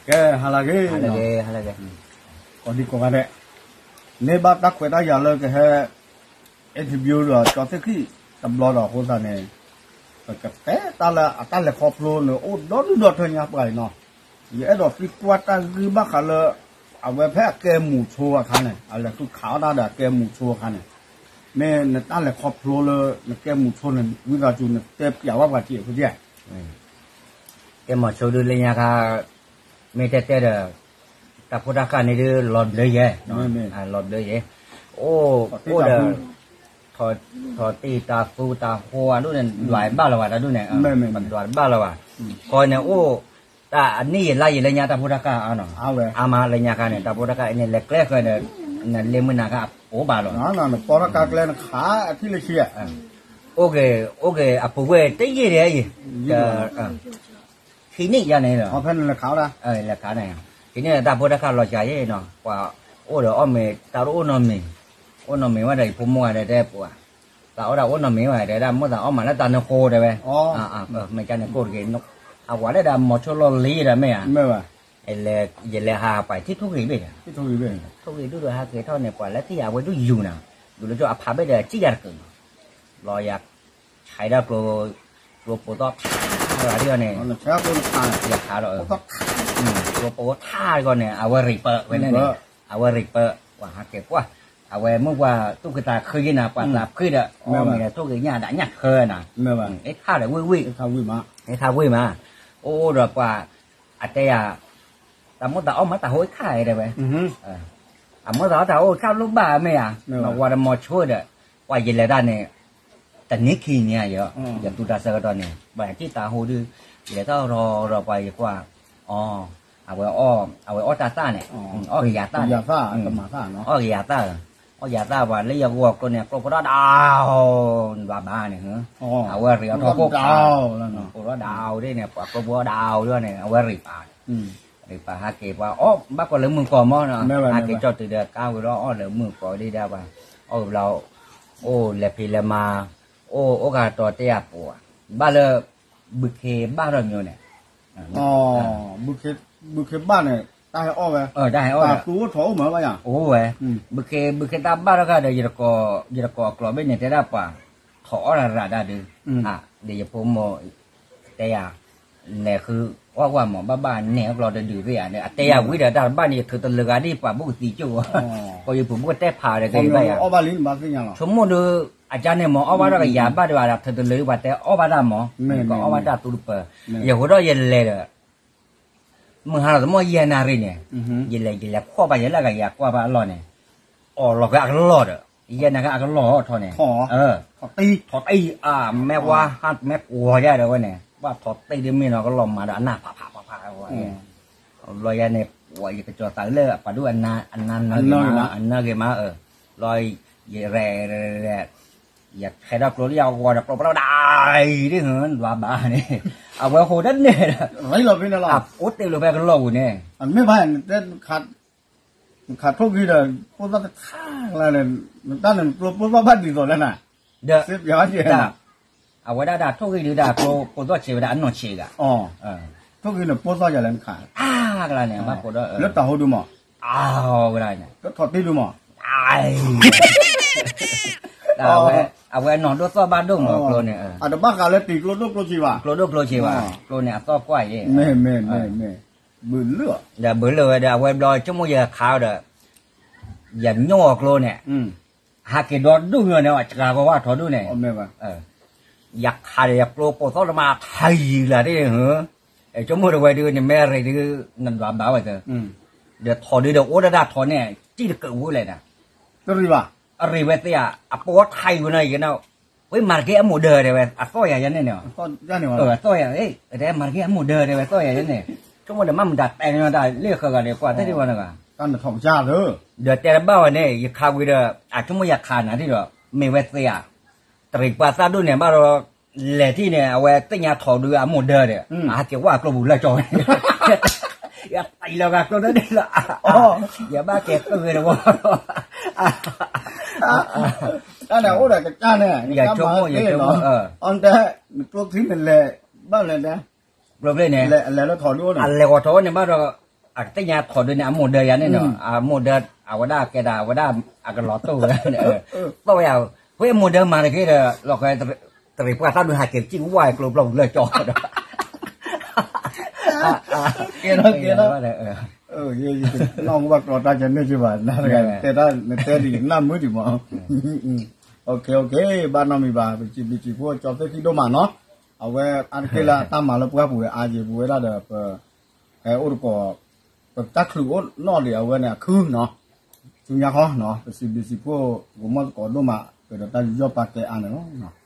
ကဲ ဟါလၢအဂ့ၤ, ကိးဒံကိးဂၤဒဲး, န့ၢ်ဘၣ်တၢ်ခွဲးတၢ်ယာ်လၢကဟဲ interview ဒီးကၠီသ့ၣ်ခံ တဘျီဒီးအဃိသတးန့ၣ်, ပကတဲတၢ်လၢအတၢ်လဲၤခီဖျိန့ၣ် အိၣ်ဒီဒူၣ်ဒီထၢညါပှၤအံၤနီၤ, ယအဲၣ်ဒိးသံကွၢ်တၢ်ဂ့ၢ်ဘၣ်ဃးလၢ အဝဲဖဲအကဲမူၤဆိအခါန့ၣ် အလဲၤဃုခးအီၣ်တၢ်ဒီးအကဲမူၤဆိအခါန့ၣ်, မ့ၢ်နတၢ်လဲၤခီဖျိလၢ နကဲမူၤဆိန့ၣ် ဝံသးစူၤနတဲပျးဝဲပှၤထံၣ်အဃိသ့ၣ် ကဲမူၤဆိဒုးလၢညါခါ, မ့ၢ်တဲတဲဒီး, တၢ်ဖိတၢ်ဃၢ်န့ၣ်ဒုးလီၤဘျၢယဲ, လီၤဘျၢယဲ, အိၣ်အိၣ်ဒီး, ထီၣ်တ့ၢ်တၢ်သူတၢ်ဃိအဒိၣ်န့ၣ် ဒွးဘၣ်လီၤဘၣ်တၢ်ဒိၣ်န့ၣ်, ဒွးဘၣ်လီၤဘၣ်, ဃီန့ၣ်အိၣ်, တၢ်အနံၣ်ယံာ်လါယံာ်လၢညါတၢ်ဖိတၢ်ဃၢ်အါနီၤ, အါမးလၢညါခါန့ၣ် တၢ်ဖိတၢ်ဃၢ်အံၤန့ၣ် လဲၤကျဲဃၢၤဒီး, နလ့မုၢ်နၤခါအပိဘၣ်လီၤ, နပိတၢ်ဃၢ်ကျဲနခးအထံၣ်လၢဆံ, အိၣ်က့ၤ, အိၣ်က့ၤအပူၤဝဲတယံာ်ဒီးအံၤ, ခံနံၣ်ယါန့ၣ်လီၤ, လဲၤခးန့ၣ်, ခံနံၣ်ဒီးတၢ်ဖိတၢ်ဃၢ်လီၤစှၤယဲနီၤ, ပှၤအိၣ်ဒီးအီၣ်မ့ၤ တၢ်တအိၣ်နီတမံၤ, အိၣ်နီတမံၤဝဲဒီးယဖိမုၣ်ဂၤဒီးတဲပှၤ, တၢ်အီၣ်တၢ်အိၣ်နီတမံၤဝဲ တဲဒၣ်မိၣ်သးအီၣ်မးလၢတၢ်နဃိတဲဝဲ, မ့ၢ်ကန့ၣ်ကိၣ်တက့ၢ်, အဝဲလၢဒၣ်မီၤဆိလီၢ်လံဒီးမ့ၢ်ဧါ, ယလဲၤဟးပှၤထံၣ်ထိၣ်ဂ့ၤဘ့ၣ်, ထိၣ်ဂ့ၤဒုၣ်ဒီးဟးက့ၤထီၣ်န့ၣ် ပှၤလၢထံၣ်ယၤအဝဲဒုးယူၤနၤ, ယူၤလၢကၠိအဖးဘ့ၣ်ဒီးစံၣ်ယၤတကုာ်နီၤ, ဘျီယ ဆဲးဒၣ်ကျိ, ကျိပိာ်သီၣ်ထးတဂၤဒ်အံၤန့ၣ်, ယခးဒီး, ကျိပိာ်သီၣ်ထးတဂၤန့ၣ် အဝဲရံးပၢၢ်ဝဲန့ၣ်, အဝဲရံးပၢၢ်, ပှၤဟးက့ၤကွၢ်, အဝဲမုၢ်ပှၢ်သူၣ်ကသးခုယံၤနၤ ပှၤသးဖှံဒီး, အီၣ်မ့ၤဒီးထိၣ်ဂ့ၤညၣ်ဒၣ်ညၣ်ခၢနၤ, အ့ၣ်ခါဒီးဝံၣ်ဝံၣ်, အ့ၣ်ခါဝံၣ်မး, အိၣ်ဒီးပှၤ, အတဲယၤ, တၢ်မိၣ်သးအီၣ်မးတၢ်ဟိအ့ၣ်ခါတဲဝဲ အမိၣ်သးအီၣ်တၢ်ဟိအ့ၣ်ခါလိၣ်ဘၣ်မ့ၢ်ဧါ, နဝၤဒီးမီၤဆိဒီး, ပှၤယလဲၤတၢ်န့ၣ်, တနံၤခံနံၤဧါယီၤ, ယသူတၢ်ဆၢကတီၢ်န့ၣ် ပှၤထံၣ်တၢ်ဟိဒုး, လဲၤထီၣ်ရီဒီးပှၤယကွၢ်, အီ, အဝဲ, အဝဲအီၣ်တၢ်သၣ်န့ၣ်, အီၣ်ကယၤသၣ်န့ၣ်, အီၣ်ကယၤသၣ်, အီၣ်ကယၤသၣ်ပှၤလၢယဂီၢ်ကျိန့ၣ် ကျိဖိထီၣ်ဒၣ်အီၤ, ဘၣ်ဘၣ်န့ၣ်, အဝဲရံးအီၣ်ထီၣ်ကိၣ်ခါ, ကျိဖိထီၣ်ဒၣ်အီၤဒ်န့ၣ် ပှၤကျိဖိထီၣ်ဒၣ်အီၤဒ်န့ၣ် အဝဲရံးပာ် ရံးပာ်ဟးက့ၤပှၤအီၣ်ဘၣ်ကီးလၢမုၢ်ကီၢ်မးနီၤ, ဟးက့ၤကၠီၣ်တုၤဒီးကါဝံၤဒီးအီၣ်လၢမုၢ်ကီၢ် ဒ်ဒၣ်ပှၤ, အီၣ်ဝံၤဘျီ, အိၣ်လဲၤဖံးလဲၤမၤ, အိၣ်အိၣ်ကတီၤတဲယၤပှၤ, ဘၣ်လၢ, ဘုခ့ဘၣ်ထီၣ်မးန့ၣ်, ဘုခ့ဘၣ်န့ၣ် တၢ်ဟဲအီၣ်ဝဲ, တၢ်ဟဲအီၣ်, အိၣ်ဝဲ, ဘုခ့, ဘုခ့တၢ်ဘၣ်ထီၣ်ခါဒီး ယတကိးအကျိာ်ဘ့ၣ်န့ၣ် တဲဒၣ်ပှၤ, ထီၣ်အီၣ်တၢ်ရၤတၢ်ဒုး, ဒီးယဖိမုၣ်, တဲယၤ, လဲၤဃုအီၣ်ကွၢ်မး ဘၣ်ဘၣ်နဲၣ်အကျိာ်တဒုးသ့ၣ်ဧါ, အတဲယၤဝံၤဒီးတၢ်တဘၣ်န့ၣ် ယထုးတလၢာ်ဂၤဒ်ပှၤဘူၣ်ကသံကၠိၣ်, ကီၢ်ယဖိဘၣ်တဲဖးဒီးကဘၣ်ယၤ, ဆိကမိၣ်ဒုး, အကါန့ၣ်မး အီၣ်ဘၣ်တၢ်ကယၤဘၣ်ဒံးဘၣ်ဒီး ထုးတလၢာ်ပှၤတဲအီၣ်ဘၣ်တၢ်မး, ကအီၣ်ဘၣ်တၢ်သူတပၢၤ, ယဃိဒီးယလဲၤဒီး မုၢ်ဟါလီၤတမီၢ်ယဲၢ်နၣ်ရံၣ်န့ၣ်, ယလဲၤ ယလဲၤခွီၣ်ဘၣ်ယဲလၢကယၤကွၢ်ဘၣ်အလီၢ်န့ၣ်, အီၣ်လီၤက့ၤအကလီၢ်ဒီး, ယဲၢ်နၣ်ရံၣ်အကလီၢ်ထီၣ်န့ၣ်, ထီၣ်တံၢ်အါ, မဲာ်ဝါဟါမဲာ်ကွီၤယါဒီးဝဲန့ၣ်, ဘၣ်ထီၣ်တံၢ်ဒ်မ့ၢ်နီၤကလီၢ်မၤဒီးအနၢ်ဖးဖးဖးဖးဝဲ, ဘျီယဲန့ၣ်, ယကစီၤသးလၢပှၤဒိၣ်အနၢ်ဂ့ၤမး, အနၢ်ဂ့ၤမး, ဘျီ, ယရဲၣ်ရဲၣ် ယဆဲးထီၣ်ကျိလၢယဂီၢ်ဒီးကျိပလီၢ်ဒၣ်အံၤဒ် ဒွးဘၣ်န့ၣ်, အဝဲဟိးတန့ၢ်ဒီး, အိၣ်တ့ၢ်လိာ်ဖဲကလီၢ်ပူၤန့ၣ်, မ့ၢ်ဘၣ်, နခးထိၣ်ဂံၢ်ဒီး ပိၢ်သီၣ်တခါလၢ, နတၢ်န့ၣ်ကျိပိၢ်သီၣ်ဘၣ်ဒ်သိးလၢနၤ, ဒီး, အဝဲဒၣ်ဒၣ်ထိၣ်ဂံၢ်ဒုးဒၣ်ကျိပိၢ်သီၣ်ဆံးဝဲဒၣ်အနီၢ်ဆံးဂၤ, ထိၣ်ဂံၢ်န့ၣ်ပိၢ်သီၣ်ယၤလၢနခး, အါကလါန့ၣ် ဘၣ်ကိးဒီး, လၢတၢ်ဟိဒုမး, အါဝဲဒၣ်န့ၣ်, လၢထီၣ်တံၢ်ဒုမး အဝဲ, အဝဲနီၢ်ဒိၣ်သီၣ်ဘၣ်ဒိၣ်မးကျိန့ၣ်, အတဘၣ်ဃးလၢတံၤကျိဒိၣ်ကျိဆံးဘၣ်, ကျိဒိၣ်ကျိဆံးဘၣ်, ကျိန့ၣ်အသီၣ်ကွၢ်ယဲ, မ့ၢ်, ဘုးလၢာ်, ဒီးဘုးလၢာ်ဝဲဒီး အဝဲဘျီဆိကမိၣ်ယခးဒီး, ယညိၣ်အီၤကျိန့ၣ်, ဟးက့ၤဒီဒူၣ်ညိၣ်န့ၣ် စှၤကဝၢ်ထီၣ်ဒူၣ်န့ၣ်, ယခးဒီးယကျိပိၢ်သီၣ်တမးထံလၢ်ဒ်, ဆိကမိၣ်တဝဲဒုး နမ့ၢ်ရ့ၣ်ဒုး နဒွးဘၣ်ဝဲသၢ, ဒီးထီၣ်ဒုးဒီးအိၣ်ဒၣ်တၢ်ထီၣ်န့ၣ် တံၢ်တကၢးဝဲလဲၣ်နၤ, တရံးဘၣ်, အရ့ၣ်ဝဲသ့ဧါ, အပိၢ်ထံဝဲန့ၣ် ယကနၣ်, ဝဲမၤတက့ၢ်အမိၢ်ဒၢတဲဝဲ အသီၣ်ယၤယဲန့ၣ်န့ၣ်, အသီၣ်ယၤ, တဲမၤတက့ၢ်အမိၢ်ဒၢတဲဝဲသီၣ်ယၤယဲန့ၣ်, ဆိကမိၣ်ဒီးမ့ၢ်မတၤတဲန့ၣ်တၢ်လၢဃၢၤဂၤန့ၣ် ကွၢ်သ့ၣ်တဖၣ်န့ၣ်ဘၣ်, ဒီးတဲတဘၣ်ဝဲန့ၣ် ယခးဝံၤဒီး အဆိကမိၣ်ယခးနၤဒ်ဒီး, မ့ၢ်ဝဲသ့ဧါ, တရံးပှၤသၣ်ဒိၣ်န့ၣ်ဘၣ်ဒီး, လဲၤထံၣ်န့ၣ် အဝဲသ့ၣ်ညါထီၣ်ဒုးအမိၢ်ဒၢဒီး, အဟးက့ၤဝဲအကျိပူၤလၢကၠီဝဲ, ယသံလီၤဂာ်ကျိတဒုလီၤ, ယဘၣ်က့ၤကုၢ်ဂ့ၤတဝီ, တၢ်န့ၣ်အိၣ်ဒီးကစၢ်န့ၣ်, ယဆိကမိၣ်, ယဆိကမိၣ်, အီတဲ, နကျိချံန့ၣ်လဲၤ, ဘၣ်လဲၤဒၣ်, ကျိချံန့ၣ်, အလဲၤလၢထီၣ်ဒုအိၣ်န့ၣ်, အလဲၤဂီၤထီၣ်အိၣ်န့ၣ်ဘၣ်ဒီး, အကသ့ၣ်ညါထီၣ်ဒုးန့ၣ် အမိၢ်ဒၢယၤန့ၣ်နီၤ, အမိၢ်ဒၢ အဝဲဒၣ်ကဲဒၣ် အဝဲဒၣ်အကလီၤတိၢ်ဝဲ, ပဝဲယၤ, ဖဲအမိၢ်ဒၢမၤတက့ၢ်ဒီး လီၤဃဲ တရံးပှၢ်တၢ်ဒုးဟးက့ၤတစံၣ်ဝါကျိၤပျီပူၤလၢကၠီဒီး, ကဲထီၣ်ကဲထီၣ်, နီၢ်မူဘၣ်ကျီတၢ်ကဲမ့ၢ်က့ၤဘၣ် နတဲတၢ် နတဲဒ်နၢ်မုာ်ဒံးမး, ဘၣ်နီတမံၤဘၣ် ပစံးဘျုးစံးဖှိၣ်ကၠီသ့ၣ်ခံဒိၣ်မးနီၤ, အဝဲအါတက့ၢ်လၢအတၢ်မၤလၢပှၢ်ပူၤဝဲအါယံၤ ပဝဲဒၣ်ဒီးပ ဟဲအိၣ်တကိး ပတၢ်ချုးအိၣ်နီၣ်ဒံးအဝဲန့ၣ်အခုနီၤ, ဆူညါဃီနီၤ ပစံးဘျုးစံးဖှိၣ် ဂီၤမီၢ်သကိးဒိၣ်မး ပဒီးတၢ်ယူးယီၣ်ပာ်ကဲအါန့ၣ်လီၤ.